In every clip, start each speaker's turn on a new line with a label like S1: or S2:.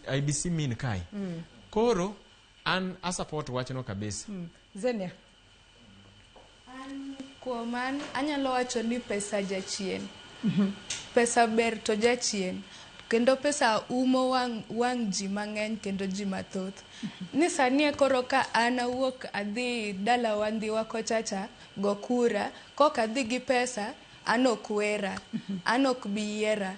S1: IEBC mean kae. Koro an a support wachno kabisa.
S2: Zenia.
S3: An kuom an anyalo wacho ni pesa jachien. Pesa ber to jachien. Kendo pesa umo wang' ji mang'eny kendo ji mathoth. Ni sani e koro ka an awuok adhi dalawa Ndhiwa kochacha go kura, kok adhi gi pesa, an ok wera, an ok bi yiera.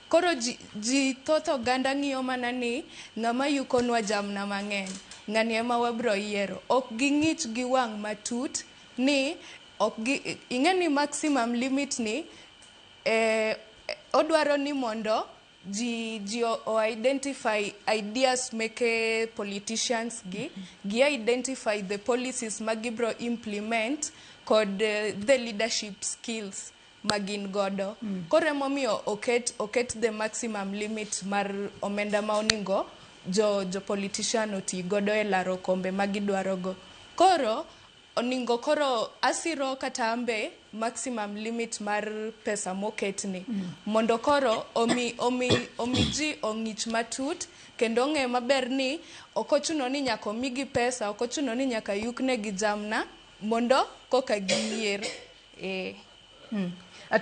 S3: Koro ji thoth oganda ng'iyo mana ni ng'ama yukonwa jamna mang'eny, ng'ani ema wabro yiero. Ok ging'ich gi wang' matut ni ok gi, ing'e ni maximum limit ni odwaro ni mondo ji o identify ideas meke politicians gi identify the policies ma gibro implement kod the leadership skills ma gin godo. Koro emomiyo oket the maximum limit mar omenda ma oningo jo politician oti godo e laro kombe ma gidwaro go. Koro oningo koro asiro kata ambe maximum limit mar pesa moketni mondo koro omi ji ong'ich matut kendo ong'e maber ni ok ochuno ni nyaka omigi pesa, ok ochuno ni nyaka yuknegi jamna mondo koka giyier.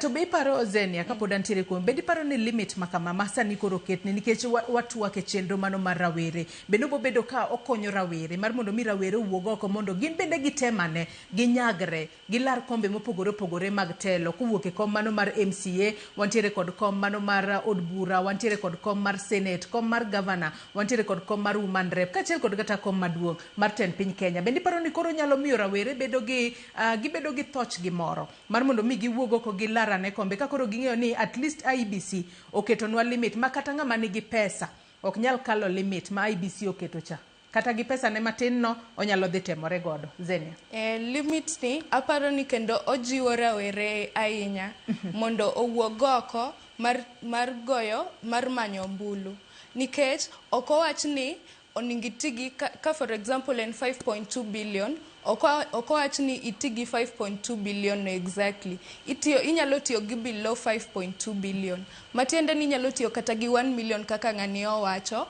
S2: To be iparo, Zenia, kapod antiere kuom, bende iparo ni limit ma kama ma sani koro oketni nikech watwak e chenro mano mar rawere, bende obobedo ka okonyo rawere mar mondo mi rawere owuog oko mondo gin bende gitemane, ginyagre, gilar kombe mopogore opogore mag telo kowuok e kom mano mar MCA, wantiere kod kom mano mar od bura, wantiere kod kom mar senate, kom mar governor, wantiere kod kom mar woman rep, kaachiel kod kata kom maduong' mar tend piny Kenya. Bende iparo ni koro nyalo miyo rawere bedo gi gibedo gi thoch gi moro mar mondo mi giwuog oko gilar ane kombe ka koro ging'eyo ni at least IEBC oketonwa limit ma kata ng'ama nigi pesa ok nyal kalo limit ma IEBC oketo cha, kata gi pesa ne matin no onyalo dhi temore godo. Zenia.
S3: Limit ni aparo ni kendo ojiwo rawere ahinya mondo owuog oko mar goyo mar manyo ombulu, nikech ok owach ni oningo iti gi ka for example en 5.2 billion, ok owach ni iti gi 5.2 billion no exactly. Itiyo, inyalo tiyo gi below 5.2 billion, matiende ni inyalo tiyo kata gi 1 million kaka ng'ani owacho,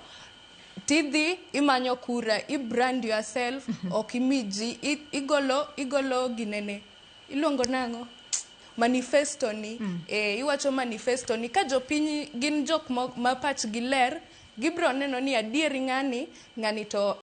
S3: tidhi imanyo kura, i brand yourself, ok imi ji igolo ginene iluongo nang'o, manifesto ni. Iwacho manifesto ni ka jopiny gin jok ma pachgi ler, gibro neno ni adieri ng'ani to